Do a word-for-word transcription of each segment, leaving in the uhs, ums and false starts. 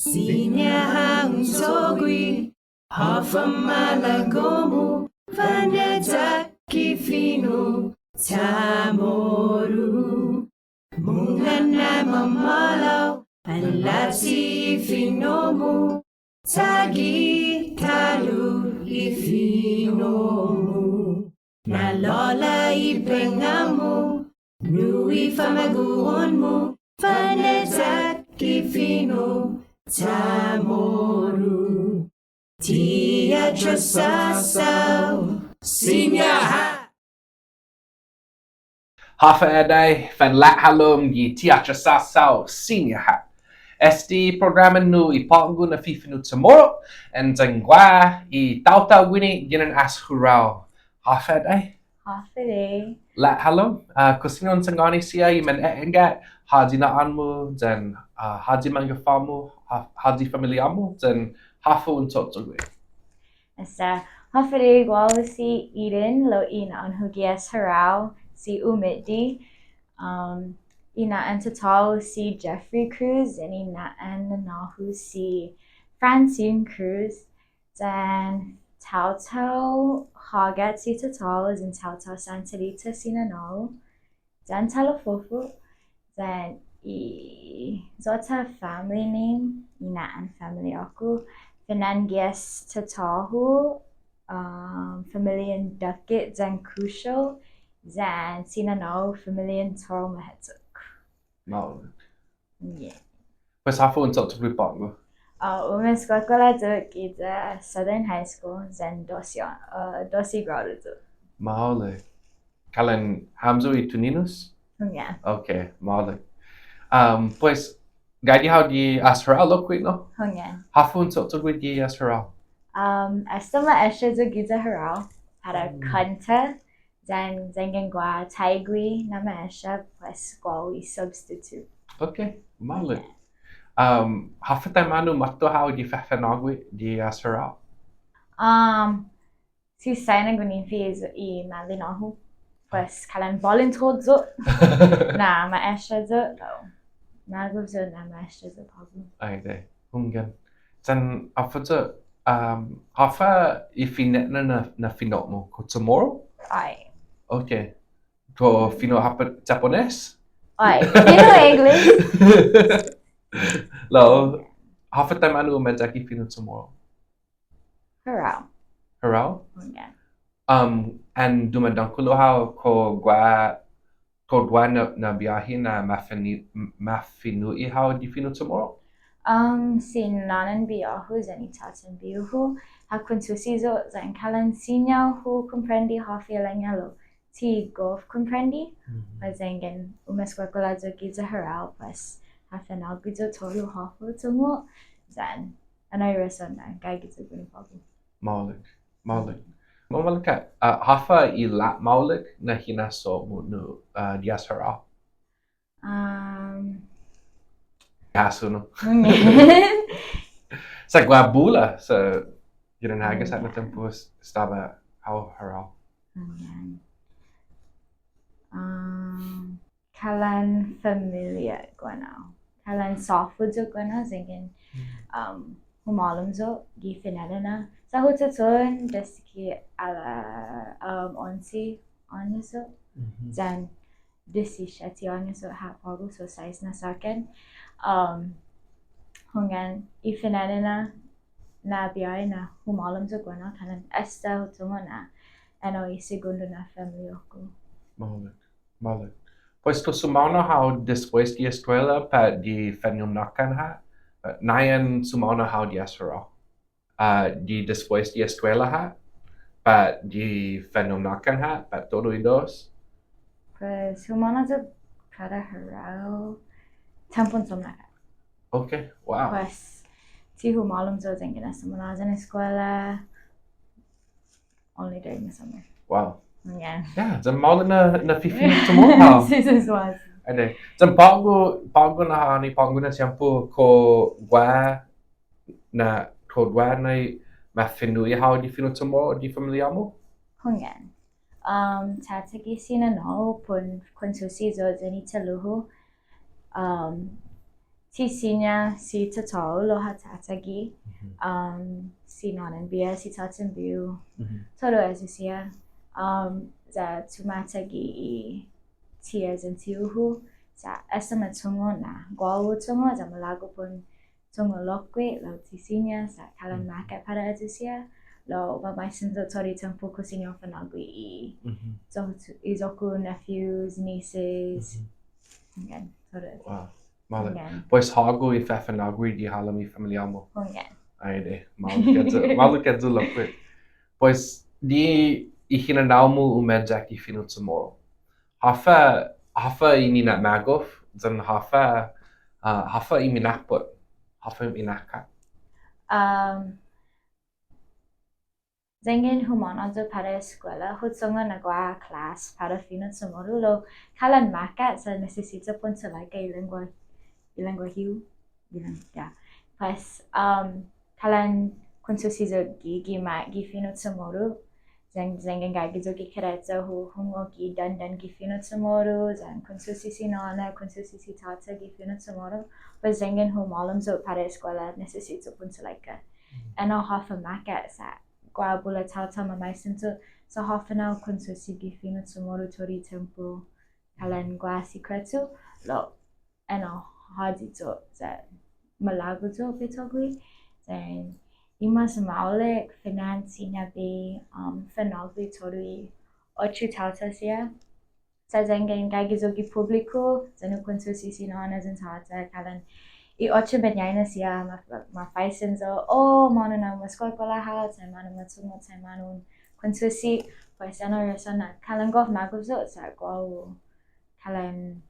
Siña ha' un cho'gue, håfa malago'-mu, fane'yak i fino' CHamoru. Mungnga na mamåhlao, palachi i fino'-mu, chagi ta'lo i fino'-mu. Na'lå'la' i pengnga'-mu, nu i famagu'on-mu, fane'yak i fino' CHamoru. Ti atrasåsao, siña ha'. Håfa adai, fan la'hålom gi Ti atrasåsao, siña ha'. Este programa nu i på'go na fifino' CHamoru, and yanggen guaha i taotao guini ginen as Hurao. Håfa adai. Håfa adai. La'hålom, ah, kao siña un sangåni siha i mane'engat, håyi na'ån-mu, yan, ah, håyi manggåfa-mu, hå-, håyi familia-mu, yan håfa un cho'cho'gue. Esta, håfa adai, guåhu si Eden, lao i na'ån-hu gi as Hurao, si Umidi, um, i na'an tatå-hu si Jeffrey Cruz, yan i na'an nanå-hu si Francine Cruz, yan taotao Hågat si tatå-hu, yan taotao Santa Rita si nanå-hu, yan Talofofu, yan i iyo-ta family name, i na'an familiå-ku, fana'an gi as tatå-hu, um, familian Duckett yan Crucial, yan si nanå-hu familian Toro Mahetok. Maolek. Yeah. Pues håfa un cho'cho'gue på'go. Uh, umeskuekuela yu' giya Southern High School, yan dosse, uh, dosse gradu yu'. Maolek. Kalan hamyo i tuninos? Yeah. Okay, maolek. Um, pues, gaige hao gi as Hurao lokkue', no? Yeah. Håfa un cho'cho'gue gi as Hurao? Um, esta ma'estra yu' giya Hurao, para kånta, yan yanggen guaha taigue na ma'estra, pues, guåhu i substitute. Okay, maolek. Um, håfa taimanu måtto hao gi fafa'nå'gue gi as Hurao? Um, si Saina Guninfi i malinå-hu. Pues, kalan volunteer yu' na ma'estra yu', lao magof yu' na ma'estra yu' på'go. Ai adai, hunggan. Yan håfa yu', um, håfa i fine'nana na, na fino'-mu, kao CHamoru? Ai. Okay. Kao fino' Hapa-, Japones? Ai, fino' English. Lao, håfa taimanu umeyak i fino' CHamoru? Hurao. Hurao? Hunggan. Um, an dumådangkolo hao kao guaha, kao guaha na, na biåhi na mafini-, m-, mafino'i hao gi fino' CHamoru? Um, si nånan bihu-hu yan i tåtan bihu-hu, ha kuentusi yu' yan kalan siña hu komprende håfa ilek-ña lao ti gof komprende, pues yanggen umeskuekuela yu' giya Hurao, pues ha fa'nå'gue yu' todu håfa hu tungo', yan annai rason na gaige yu' guini på'go. Maolek, maolek. Mamaolek ha', ah, håfa i la'maolek na hinasso-mu nu, ah, gi as Hurao? Um, Hasso, no? Sa' guaha bula, sa' ginen hagas ha' na tiempo estaba hao Hurao. Um, kalan familia guenao. Kalan såfu yu' guenao, yanggen, um, humålom yu' gi fine'nana. Sa' hu tutuhon desde ki ala, um, onse åños yu'. Yan diesisiete åños yu' ha' på'go, so sais na såkkan. Um, hunggan, i fine'nana na biahi na humålom yu' guenao, kalan esta hu tungo' na ennao i segundo na familiå-ku. Maolek, maolek. Pues kao sumaonao hao despues di eskuela pat gi fanumnåkan ha', eh, ngai'an sumaonao hao gi as Hurao? Ah, gi despues di eskuela ha', pat gi fanumnåkan ha', pat todu i dos? Pues, humånao yu' para Hurao tiempon somnak ha'. Okay, wow. Pues, ti humålom yu' yanggen esta munhåyan eskuela, only during the summer. Wow. Yeah. Yeah, yan maolek na, na fifino' CHamoru hao. Yan på'go, på'go na ha'åni, på'go na tiempo kao guaha na, kao guaha na mafino'i hao gi fino' CHamoru gi familiå-mu? Hunggan. Um, tåta gi si nanå-hu para un kuentusi yu' yan i che'lu-hu. Um, ti siña si tatå-hu lao ha tåta gi, um, si nånan biha, si tåtan bihu, todu ayu siha, um, ya tumåta gi i tia yan tiu-hu, sa' esta ma tungo' na guåhu hu tungo', ya malago' para un tungo' lokkue', lao ti siña, sa' kalan makkat para ayu siha, lao mamaisen yu' todu i tiempo kao siña un fa'nå'gue i, so, i iyo-ku nephews, nieces, hunggan, todu. Wow. Maolek. Hunggan. Pues hågu i fafa'nå'gue gi halom i familiå-mu. Hunggan. Ai adai. Maolek ayu, maolek ayu lokkue'. Pues gi i hinanao-mu umeyak i fino' CHamoru. Håfa, håfa i nina'magof, yan håfa, uh, håfa i minappot, håfa i minakkat. Um, Yanggen humånao yu' para eskuela, hu tungo' na guaha klas para fino' CHamoru lao kalan makkat sa' nisisita para un tulaika i lengguahi, i lengguahi-hu, i leng-, ya. Pues, um, kalan kuentusi yu' gi, gi ma-, gi fino' CHamoru, yang-, yanggen gaige yu' gi karecha hu hungok i dandan gi fino' CHamoru, yan kuentusi si nåna, kuentusi si tåta gi fino' CHamoru, pues yanggen humålom yu' para eskuela, nisisita para un tulaika. Enao håfa makkat sa' guaha bula taotao mamaisen yu', sa' håfa na hu kuentusi gi fino' CHamoru todu i tiempo, kalan guaha sikretu, lao enao håyi yu', sa' malago' yu' bai tågo', yan i mas maolek, fine'na siña bai, um, fa'nå'gue todu i otro taotao siha, sa' yanggen gaige yu' gi publiku, yan hu kuentusi si nåna yan tåta, kalan i otro mañaina siha ma, ma faisen yu', oh, månu na umeskuela hao, yan månu ma tungo', yan månu un kuentusi, pues enao rason na kalan gof magof yu', sa' guåhu kalan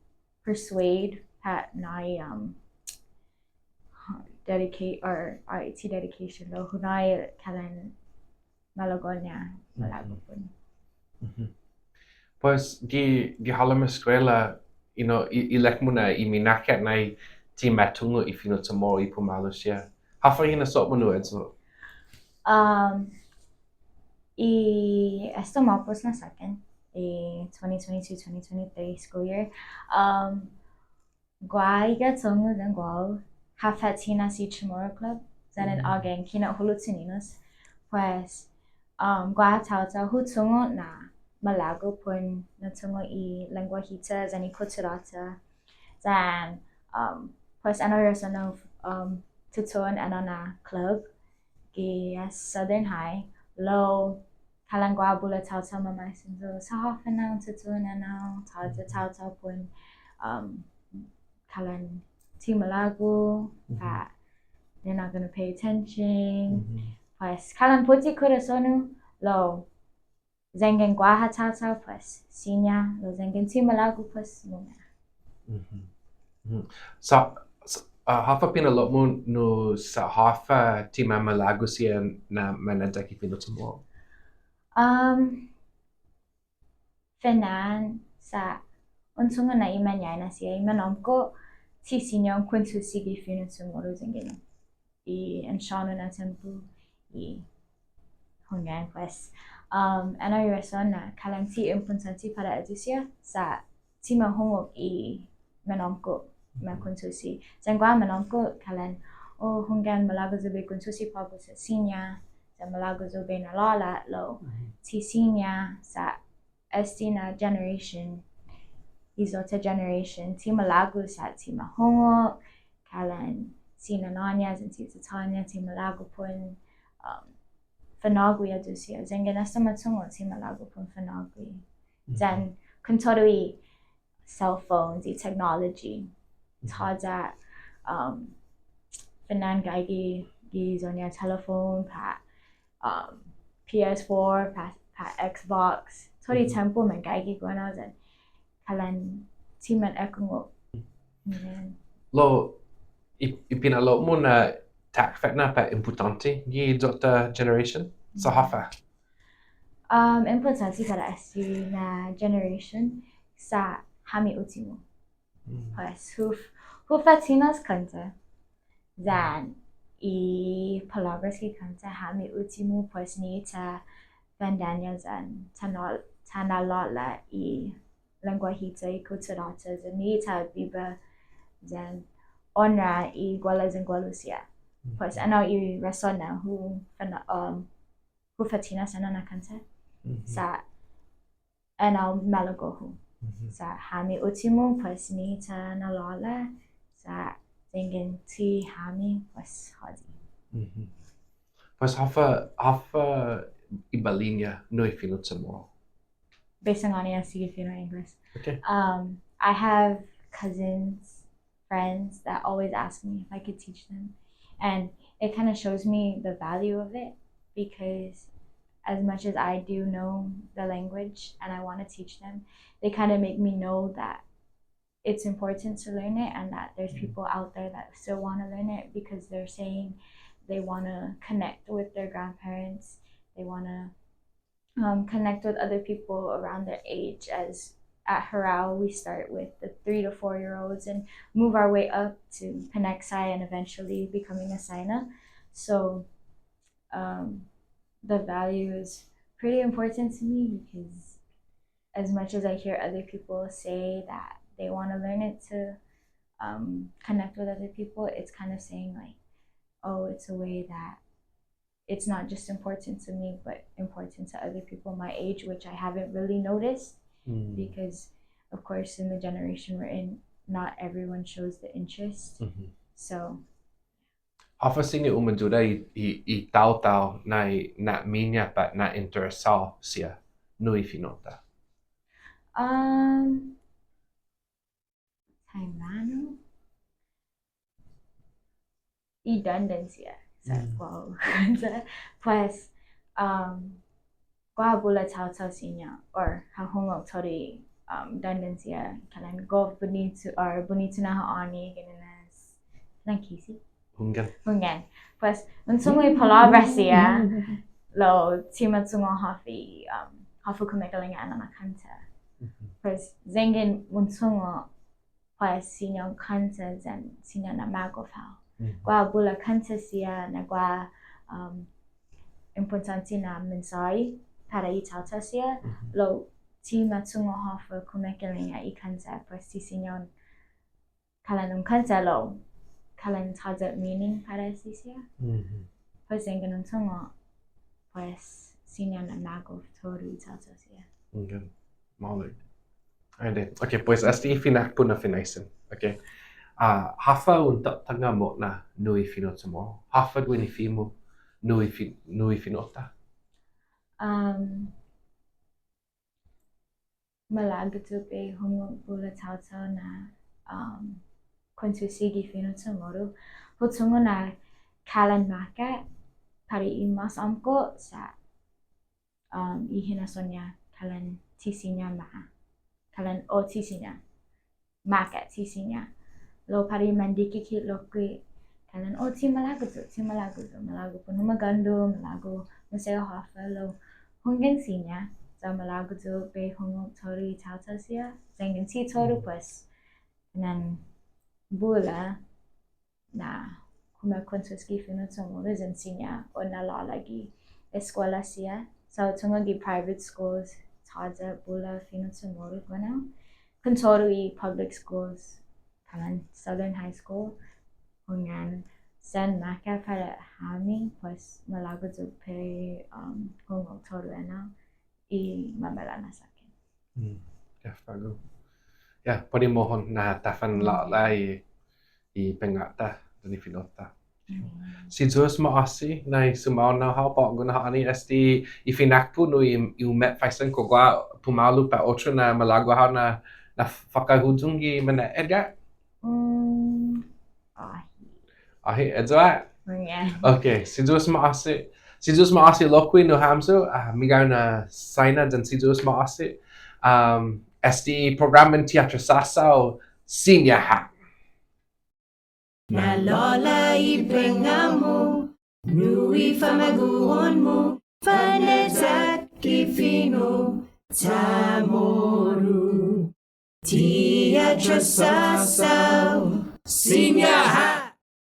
persuade pat nå'i, um, dedicate or, uh, ti dedication lao hu nå'i kalan malago'-ña, malago' pon. Pues, gi, gi halom eskuela, you know, i, ilek-mu na i minakkat nai ti ma tungo' i fino' CHamoru i pumalu siha. Håfa hinasso-mu nu, Enzo? Um, i esta måpos na såkkan, i twenty twenty-two, twenty twenty-three school year. Um, Guaha i ga'chong-hu yan guåhu, ha fa'tinas i Chamorro Club, yan in ågang, kinahulo' tininos. Pues, um, guaha taotao hu tungo' na malago' para un na'tungo' i lengguahi-ta, yan i kuttura-ta. Yan, um, pues, enao rason na, um, tutuhon enao na club, gi Southern High, lao kalan guaha bula taotao mamaisen yu', sa' håfa na un tutuhon enao, tåya' taotao para un, um, kalan ti malago', but they're not gonna pay attention. Pues, kalan put i korason-hu, lao, yanggen guaha taotao, pues, siña, lao yanggen ti malago', pues, mungnga. Sa', sa', ah, håfa pinalo'-mu nu sa' håfa ti mamalago' siha na maneyak i fino' CHamoru? Um, fine'na sa' un tungo' na i mañaina siha i manåmko' ti siña un kuentusi gi fino' CHamoru yanggen i en siha na tiempo i hunggan, pues. Um, enao i rason na kalan ti impottånte para ayu siha sa' ti ma hungok i manåmko' ma kuentusi. Yan guaha manåmko' kalan, oh, hunggan malago' yu' bai kuentusi på'go sa' siña, sa' malago' yu' bai na'lå'la', lao ti siña sa' este na generation, i iyo-ta generation, ti malago' sa' ti ma hungok, kalan si nanå-ña, yan si tatå-ña, ti malago' para un, um, fa'nå'gue ayu siha, yanggen esta ma tungo' ti malago' para un fa'nå'gue. Yan, kontodu i cell phones, i technology, tåya', um, fine'na gaige gi iyo-ña telephone, pat, um, P S four, pat, pat Xbox, todu i tiempo man gaige guenao yan kalan ti man ekungok. Lao, i, i pinalo'-mu na ta ekfetna pat impottånte gi iyo-ta generation, sa' håfa? Um, impottånte para este na generation sa' hami uttimo. Pues, hu f-, hu fa'tinas kånta. Yan i palåbras gi kånta hami uttimo, pues, ni ta fandanña' yan ta na'lå'la' i lengguahi-ta i kuttura-ta, yan ni ta biba yan onra i gualu yan gualu siha. Pues, enao i rason na hu fana-, um, hu fa'tinas enao na kånta. Sa' enao malago'-hu. Sa' hami uttimo, pues, nihi ta na'lå'la', sa' yanggen ti hami, pues, håyi. Pues håfa, håfa i bali-ña nu i fino' CHamoru? Bai sangåni hao sigi fino' English. Okay. Um, I have cousins, friends that always ask me if I could teach them. And it kinda shows me the value of it, because as much as I do know the language and I wanna teach them, they kinda make me know that it's important to learn it and that there's people out there that still wanna learn it, because they're saying they wanna connect with their grandparents, they wanna, um, connect with other people around their age. As at Hurao, we start with the three to four-year-olds and move our way up to Pinaksai and eventually becoming a Saina. So, um, the value is pretty important to me, because as much as I hear other people say that they wanna learn it to, um, connect with other people, it's kind of saying, like, oh, it's a way that it's not just important to me, but important to other people my age, which I haven't really noticed, because, of course, in the generation we're in, not everyone shows the interest. So, Håfa siña umayuda i, i, i taotao na, na miña pat na interesao siha nu i fino'-ta? Um, taimanu. I dundancia. Sa' guåhu. Pues, um, guaha bula taotao siña, or ha hungok todu i, um, dundancia, kalan gof bunitu, or bunitu na ha'åni, ginen as, kalan kisi. Hunggan. Hunggan. Pues, un tungo' i palåbra siha, lao ti ma tungo' håfa i, um, håfa kumeke'ilek-ña enao na kånta. Pues, yanggen un tungo', pues, siña un kånta yan siña un na'magof hao. Guaha bula kånta siha na guaha, um, impottånte na mensåhi para i taotao siha, lao ti ma tungo' håfa kumeke'ilek-ña i kånta, pues, ti siña un kalan un kånta lao kalan tåya' meaning para este siha. Pues yanggen un tungo', pues, siña un na'magof todu i taotao siha. Okay. Maolek. Ai adai. Okay, pues, este i finakpo' na finaisen. Okay. Ah, håfa un tåtnga mo'na nu i fino' CHamoru? Håfa guini fino' nu i fi-, nu i fino'-ta? Um, Malago' yu' bai hu hungok bula taotao na, um, kuentusi gi fino' CHamoru. Hu tungo' na kalan makkat para i mas åmko' sa', um, i hinasso-ña kalan ti siña ma-, kalan o ti siña. Makkat ti siña. Lao para i mandikike' lokkue' kalan o ti malago' yu', ti malago' yu', malago' para un humagåndo, malago' maseha håfa, lao hunggan siña, sa' malago' yu' bai hu hungok todu i taotao siha, yanggen ti todu pues, nan bula na kumakuentos gi fino' CHamoru yan siña un na'lå'la' gi eskuela siha. Sa' hu tungo' gi private schools, tåya' bula fino' CHamoru guenao. Kontodu i public schools, kalan Southern High School, hunggan sen makkat para hami, pues, malago' yu' bai, um, hungok todu enao i mamaila' na såkkan. Mm. Ya, på'go. Ya, put i mohon na ta fanlå'la' i, i pengå-ta, yan i fino'-ta. Mm. Si Yu'os ma'åse' na i sumaonao hao på'go na ha'åni este i finakpo' nu i, i umet faisen kao guaha pumalu pat otro na malago' hao na, na fakauyong i mane'edda'. Mm. Åhe'. Åhe', ayu ha'? Hunggan. Okay, si Yu'os ma'åse'. Si Yu'os ma'åse' lokkue' nu hamyo, ah, meggai na saina yan si Yu'os ma'åse'. Um, este programan Ti Atrasåsao, siña ha'. Na'lå'la' i pengå-mu, nu i famagu'on-mu, fane'yak i fino' CHamoru. Ti Atrasåsao, siña ha'.